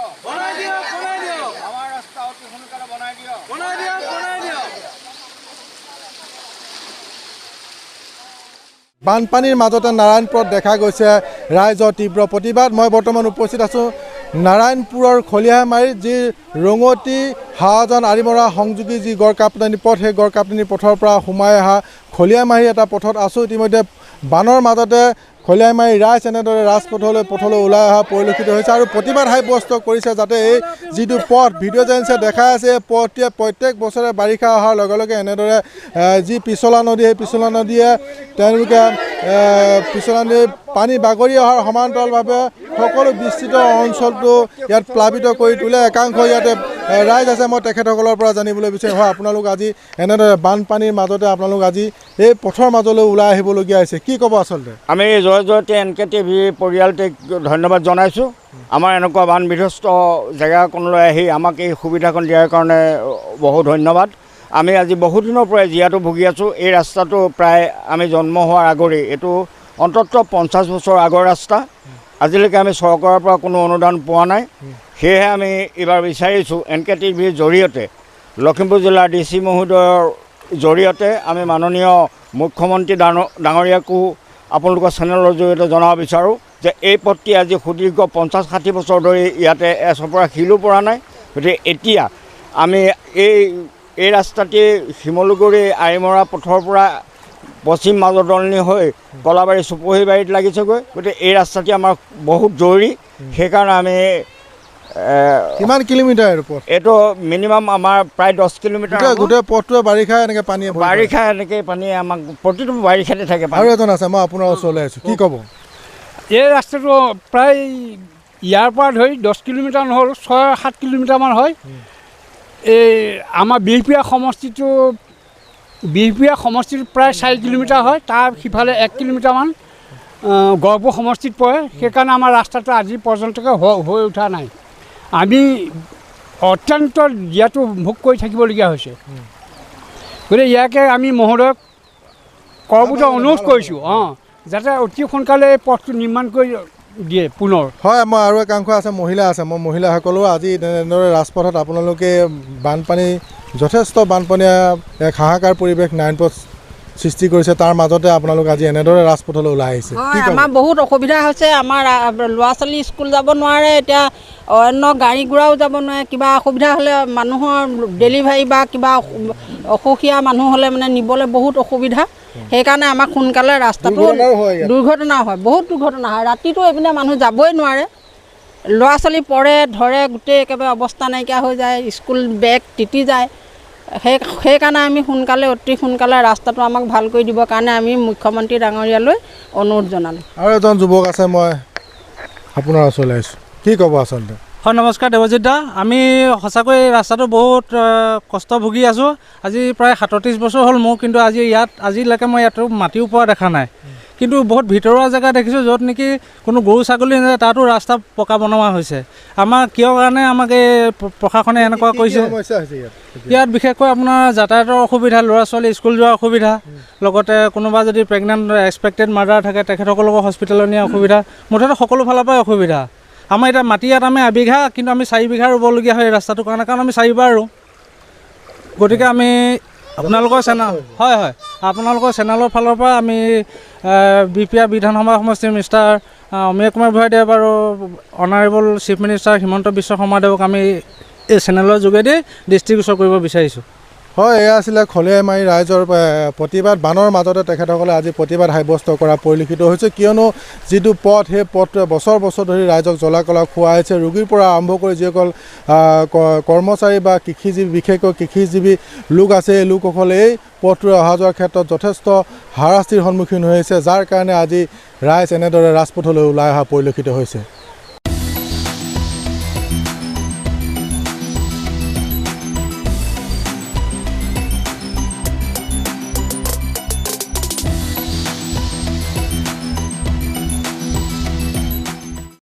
দিয়ক, বনাই দিয়ক, বনাই দিয়ক। আমাৰ ৰাস্তা অতি সোনকালে বনাই দিয়ক, বনাই দিয়ক, বনাই দিয়ক। বানপানীৰ মাজতে নাৰায়ণপুৰত দেখা গৈছে ৰাইজৰ তীব্ৰ প্ৰতিবাদ। মই বৰ্তমান উপস্থিত আছোঁ নাৰায়ণপুৰৰ খলিহামাৰীত, যি ৰঙতি হাৱাজান আৰিমৰা সংযোগী যি গড়কাপ্তানি পথ, সেই গড়কাপ্তানি পথৰ পৰা সোমাই অহা খলিহামাৰী এটা পথত আছোঁ। ইতিমধ্যে বানৰ মাজতে খলিহামাৰী ৰাইজ এনেদৰে ৰাজপথলৈ পথলৈ ওলাই অহা পৰিলক্ষিত হৈছে আৰু প্ৰতিবাদ সাব্যস্ত কৰিছে, যাতে এই যিটো পথ ভিডিঅ' এজেঞ্চিয়ে দেখাই আছে, এই পথটোৱে প্ৰত্যেক বছৰে বাৰিষা অহাৰ লগে লগে এনেদৰে যি পিছলা নদী, সেই পিছলা নদীয়ে তেওঁলোকে পিছলা নদীৰ পানী বাগৰি অহাৰ সমান্তৰালভাৱে সকলো বিস্তৃত অঞ্চলটো ইয়াত প্লাবিত কৰি তোলে। একাংশ ইয়াতে ৰাইজ আছে, মই তেখেতসকলৰ পৰা জানিবলৈ বিচাৰিম। হয়, আপোনালোক আজি এনেদৰে বানপানীৰ মাজতে আপোনালোক আজি এই পথৰ মাজলৈ ওলাই আহিবলগীয়া হৈছে, কি ক'ব? আচলতে আমি জয় জয়তে এন কে টিভি পৰিয়ালটিক ধন্যবাদ জনাইছোঁ। আমাৰ এনেকুৱা বান বিধ্বস্ত জেগাকণলৈ আহি আমাক এই সুবিধাকণ দিয়াৰ কাৰণে বহু ধন্যবাদ। আমি আজি বহুদিনৰ পৰাই জীয়াতু ভুগি আছোঁ। এই ৰাস্তাটো প্ৰায় আমি জন্ম হোৱাৰ আগৰেই, এইটো অন্ততঃ 50 বছৰ আগৰ ৰাস্তা। আজিলৈকে আমি চৰকাৰৰ পৰা কোনো অনুদান পোৱা নাই। সেয়েহে আমি এইবাৰ বিচাৰিছোঁ এন কে টিভিৰ জৰিয়তে, লখিমপুৰ জিলাৰ ডি চি মহোদয়ৰ জৰিয়তে আমি মাননীয় মুখ্যমন্ত্ৰী ডাঙৰীয়াকো আপোনালোকৰ চেনেলৰ জৰিয়তে জনাব বিচাৰোঁ যে এই পথটি আজি সুদীৰ্ঘ 50-60 বছৰ ধৰি ইয়াতে এচপৰা শিলো পৰা নাই। গতিকে এতিয়া আমি এই ৰাস্তাটি শিমলুগুৰি আইমৰা পথৰ পৰা পশ্চিম মাজদলনি হৈ কলাবাৰী চুপহীবাৰীত লাগিছেগৈ। গতিকে এই ৰাস্তাটি আমাৰ বহুত জৰুৰী। সেইকাৰণে আমি কিমান কিলোমিটাৰ এইটো পথ? এইটো মিনিমাম আমাৰ প্ৰায় 10 কিলোমিটাৰ। গোটেই পথটোৱে বাৰিষা এনেকৈ পানীয়ে ভৰি পৰে। বাৰিষা এনেকৈ পানীয়ে আমাক প্ৰতিটো বাৰিষাতে থাকে পানী। আৰু এজন আছে, মই আপোনাৰ ওচৰলৈ আহিছোঁ, কি ক'ব? এই ৰাস্তাটো প্ৰায় ইয়াৰ পৰা ধৰি 10 কিলোমিটাৰ নহ'ল, 6-7 কিলোমিটাৰমান হয়। এই আমাৰ বিহপুৰীয়া সমষ্টিটো, বিহপুৰীয়া সমষ্টিত প্ৰায় 4 কিলোমিটাৰ হয়, তাৰ সিফালে 1 কিলোমিটাৰমান গহপুৰ সমষ্টিত পৰে। সেইকাৰণে আমাৰ ৰাস্তাটো আজি পৰ্যন্তকে হৈ উঠা নাই। আমি অত্যন্ত জীয়াতু ভোগ কৰি থাকিবলগীয়া হৈছে। গতিকে ইয়াকে আমি মহোদয়ক কৰবুটে অনুৰোধ কৰিছোঁ, যাতে অতি সোনকালে এই পথটো নিৰ্মাণ কৰি দিয়ে পুনৰ। হয়, মই আৰু একাংশ আছে, মহিলা আছে। মই মহিলাসকলেও আজি তেনেদৰে ৰাজপথত আপোনালোকে বানপানী, যথেষ্ট বানপানীয়ে এক হাহাকাৰ পৰিৱেশ নাৰায়ণপুৰত সৃষ্টি কৰিছে, তাৰ মাজতে আপোনালোক আজি এনেদৰে ৰাজপথলৈ ওলাই আহিছে। হয়, আমাৰ বহুত অসুবিধা হৈছে। আমাৰ ল'ৰা ছোৱালী স্কুল যাব নোৱাৰে, এতিয়া অন্য গাড়ী ঘোঁৰাও যাব নোৱাৰে। কিবা অসুবিধা হ'লে মানুহৰ ডেলিভাৰী বা কিবা অসুখীয়া মানুহ হ'লে মানে নিবলৈ বহুত অসুবিধা। সেইকাৰণে আমাক সোনকালে ৰাস্তাটো, দুৰ্ঘটনা হয়, বহুত দুৰ্ঘটনা হয়। ৰাতিটো এইপিনে মানুহ যাবই নোৱাৰে, ল'ৰা ছোৱালী পৰে ধৰে, গোটেই একেবাৰে অৱস্থা নাইকিয়া হৈ যায়, স্কুল বেগ তিতি যায়। সেইকাৰণে আমি সোনকালে, অতি সোনকালে ৰাস্তাটো আমাক ভাল কৰি দিবৰ কাৰণে আমি মুখ্যমন্ত্ৰী ডাঙৰীয়ালৈ অনুৰোধ জনালোঁ। আৰু এজন যুৱক আছে, মই আপোনাৰ ওচৰলৈ আহিছোঁ, কি ক'ব আচলতে? হয়, নমস্কাৰ দেৱজিৎ দা। আমি সঁচাকৈ ৰাস্তাটো বহুত কষ্ট ভুগি আছোঁ। আজি প্ৰায় 37 বছৰ হ'ল মোৰ, কিন্তু আজি ইয়াত আজিলৈকে মই ইয়াতো মাটিও পোৱা দেখা নাই। কিন্তু বহুত ভিতৰুৱা জেগা দেখিছোঁ য'ত নেকি কোনো গৰু ছাগলী নাযায়, তাতো ৰাস্তা পকা বনোৱা হৈছে। আমাৰ কিয় কাৰণে আমাক এই প্ৰশাসনে এনেকুৱা কৰিছে? ইয়াত বিশেষকৈ আপোনাৰ যাতায়াতৰ অসুবিধা, ল'ৰা ছোৱালী স্কুল যোৱাৰ অসুবিধা, লগতে কোনোবা যদি প্ৰেগনেণ্ট এক্সপেক্টেড মাদাৰ থাকে তেখেতসকলকো হস্পিটেলত নিয়াৰ অসুবিধা, মুঠতে সকলো ফালৰ পৰাই অসুবিধা। আমাৰ এতিয়া মাটি ইয়াত আমি এবিঘা, কিন্তু আমি 4 বিঘা ৰুবলগীয়া হয় এই ৰাস্তাটোৰ কাৰণে, কাৰণ আমি 4 বাৰ ৰুওঁ। গতিকে আমি আপোনালোকৰ চেনেল, হয় হয়, আপোনালোকৰ চেনেলৰ ফালৰ পৰা আমি বিহপুৰীয়া বিধানসভা সমষ্টিৰ মিষ্টাৰ অমিয় কুমাৰ ভূঞাদেৱ আৰু honourable chief minister Himanta Biswa শৰ্মাদেৱক আমি এই চেনেলৰ যোগেদি দৃষ্টিগোচৰ কৰিব বিচাৰিছোঁ। হয়, এয়া আছিলে খলিহামাৰী ৰাইজৰ প্ৰতিবাদ। বানৰ মাজতে তেখেতসকলে আজি প্ৰতিবাদ সাব্যস্ত কৰা পৰিলক্ষিত হৈছে। কিয়নো যিটো পথ, সেই পথটোৱে বছৰ বছৰ ধৰি ৰাইজক জ্বলা কলা খুৱাই আছে। ৰোগীৰ পৰা আৰম্ভ কৰি যিসকল কৰ্মচাৰী বা কৃষিজীৱী, বিশেষকৈ কৃষিজীৱী লোক আছে, এই লোকসকলে এই পথটোৰে অহা যোৱাৰ ক্ষেত্ৰত যথেষ্ট হাৰাশাস্তিৰ সন্মুখীন হৈ আছে, যাৰ কাৰণে আজি ৰাইজ এনেদৰে ৰাজপথলৈ ওলাই অহা পৰিলক্ষিত হৈছে।